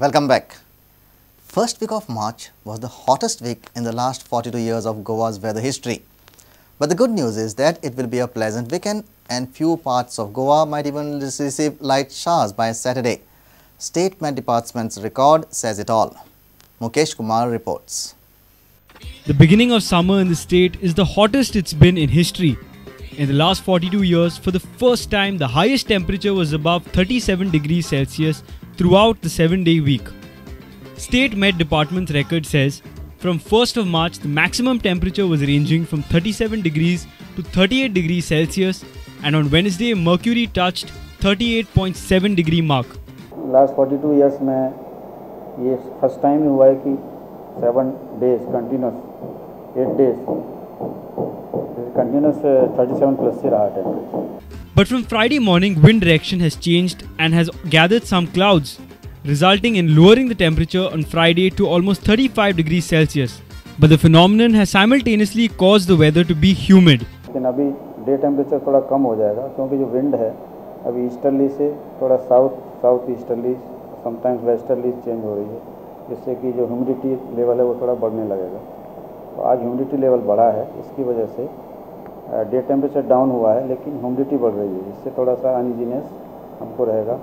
Welcome back. First week of March was the hottest week in the last 42 years of Goa's weather history. But the good news is that it will be a pleasant weekend and few parts of Goa might even receive light showers by Saturday. State Met Department's record says it all. Mukesh Kumar reports. The beginning of summer in the state is the hottest it's been in history. In the last 42 years, for the first time, the highest temperature was above 37 degrees Celsius throughout the 7-day week. State Met Department's record says from 1st of March, the maximum temperature was ranging from 37 degrees to 38 degrees Celsius, and on Wednesday, mercury touched 38.7 degree mark. Last 42 years में ये first time हुआ है कि 7 days continuous, 8 days continuous 37 plus ही रहा temperature. But from Friday morning, wind direction has changed and has gathered some clouds, resulting in lowering the temperature on Friday to almost 35 degrees Celsius. But the phenomenon has simultaneously caused the weather to be humid. लेकिन अभी day temperature थोड़ा कम हो जाएगा क्योंकि जो wind है अभी easterly से थोड़ा south easterly, sometimes westerly change हो रही है, जिससे कि जो ह्यूमिडिटी लेवल है वो थोड़ा बढ़ने लगेगा। तो आज ह्यूमिडिटी लेवल बढ़ा है, इसकी वजह से डे टेम्परेचर डाउन हुआ है, लेकिन ह्यूमिडिटी बढ़ रही है, इससे थोड़ा सा अनइजीनेस हमको रहेगा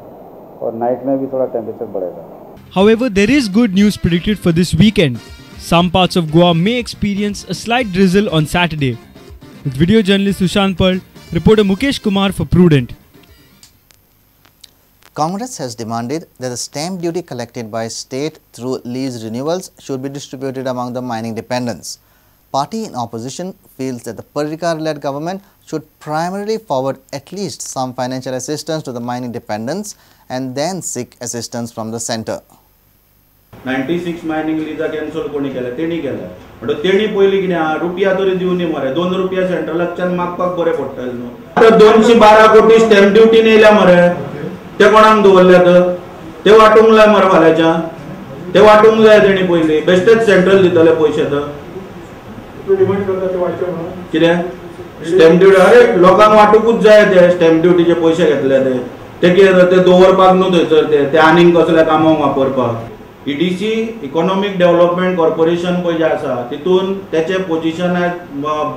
और नाइट में भी थोड़ा टेम्परेचर बढ़ेगा। However, there is good news predicted for this weekend. Some parts of Goa may experience a slight drizzle on Saturday. With video journalist Sushant Pearl, reporter Mukesh Kumar for Prudent. Congress has demanded that the stamp duty collected by state through lease renewals should be distributed among the mining dependents. Party in opposition feels that the Parrikar-led government should primarily forward at least some financial assistance to the mining dependents and then seek assistance from the centre. 96 mining Lija cancel कोणी केल्या तेणी केल्या म्हणटकच तेणी पयलीं कितें आहा रुपया तरी दिवनी मरे 2 रुपया सेंट्रलाच्यान मागपाक बरें पडटलें न्हू. आतां 212 कोटी स्टॅम्प ड्युटीन येयल्या मरे, ते कोणाक दवरल्यात ते वाटूंक जाय मरे, फाल्यांच्यान ते वाटूंक जाय तेणी पयलीं, बेश्टेच सेंट्रल दितले पयशे तर कितें स्टॅम्प ड्युटी. अरे लोकांक वाटूंकूच जाय ते स्टॅम्प ड्युटीचे पयशे घेतले ते ते कितें ते दवरपाक न्हू थंयसर ते आनीक कसल्या कामाक वापरपाक. ईडीसी इकॉनॉमीक डेव्हलपमेंट कॉर्पोरेशन पळय जें आसा तितून तेचें पोजिशन आयज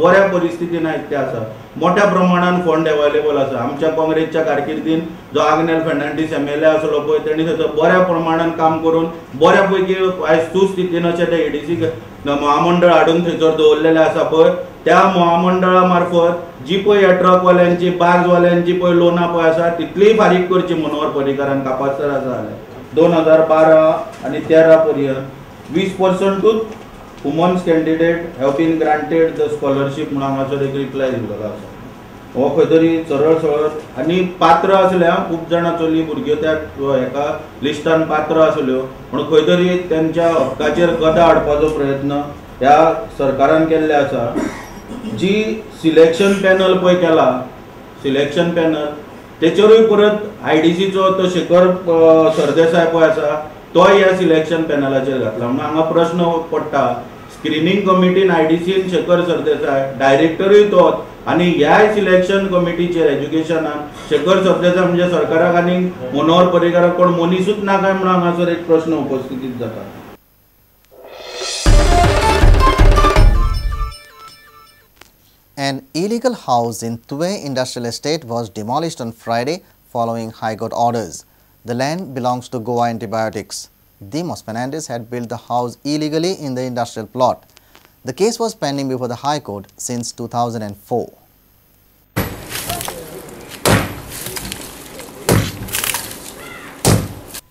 बऱ्या परिस्थितीन आयज तें आसा, मोठ्या प्रमाणान फंड अवेलेबल आसा. आमच्या काँग्रेसच्या कारकिर्दीन जो आग्नेल फेर्नांडीस एमएलए आसलो पळय तेणी थंयसर बऱ्या प्रमाणान काम करून बऱ्या पैकी आयज सुस्थितीन अशें तें ईडीसी महामंडळ हाडून थंयसर दवरलेलें आसा पळय. त्या महामंडळा मार्फत जी पळय ह्या ट्रकवाल्यांची बार्जवाल्यांची पळय लोनां पळय आसा तितलीय फारीक करची मनोहर पर्रीकारान कापास्तर आसा जाल्यार 2012 आणि 13 पर्यंत 20% women's candidate have been granted the scholarship म्हणून हांगासर एक रिप्लाय दिल्लो आसा. हो खंय तरी सरळ सरळ आनी पात्र आसल्या खूब जाणां चली भुरग्यो त्या हेका लिस्टान पात्र आसल्यो, पूण खंय तरी तेंच्या हक्काचेर गदा हाडपाचो प्रयत्न ह्या सरकारान केल्ले आसा. जी सिलेक्शन पॅनल पळय केला, सिलेक्शन पॅनल तेचेरूय परत आयडीसीचो तो शेखर सरदेसाय पळय आसा तोय ह्या सिलेक्शन पॅनलाचेर घातला. म्हणून हांगा प्रश्न पडटा स्क्रिनींग कमिटीन आयडीसीन शेखर सरदेसाय डायरेक्टरूय तोच आनी ह्याय सिलेक्शन कमिटीचेर एज्युकेशनान शेखर सरदेसाय म्हणजे सरकाराक आनी मनोहर पर्रीकाराक कोण मनीसूच ना काय म्हणून हांगासर एक प्रश्न उपस्थितीत जाता. An illegal house in Tuem Industrial Estate was demolished on Friday following High Court orders. The land belongs to Goa Antibiotics. Demos Fernandez had built the house illegally in the industrial plot. The case was pending before the High Court since 2004.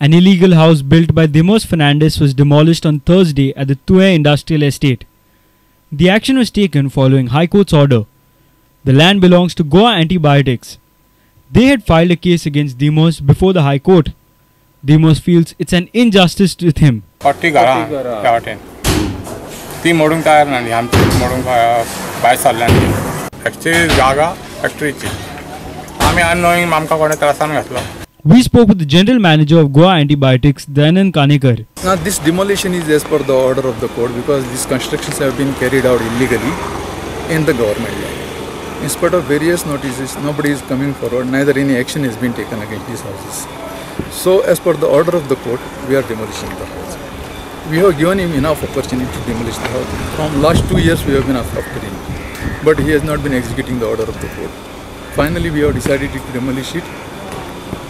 An illegal house built by Demos Fernandez was demolished on Thursday at the Tuem Industrial Estate. The action was taken following High Court's order. The land belongs to Goa Antibiotics. They had filed a case against Demos before the High Court. Demos feels it's an injustice with him. 40 घरां त्या वाटेन ती मोडूंक तयार ना, आमची मोडूंक भायर सरल्या. Actually जागा फॅक्टरीची आमी अननोईंग आमकां कोणें त्रासान घातलो. We spoke with the general manager of Goa Antibiotics, Dayanand Kanekar. Now this demolition is as per the order of the court because these constructions have been carried out illegally in the government land. In spite of various notices, nobody is coming forward, neither any action has been taken against these houses. So as per the order of the court, we are demolishing the house. We have given him enough opportunity to demolish the house. From last 2 years we have been after him, but he has not been executing the order of the court. Finally, we have decided to demolish it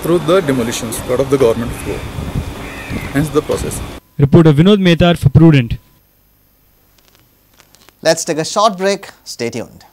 through the demolition squad of the government of Goa. Hence the process. Reporter Vinod Mehtar for Prudent. Let's take a short break. Stay tuned.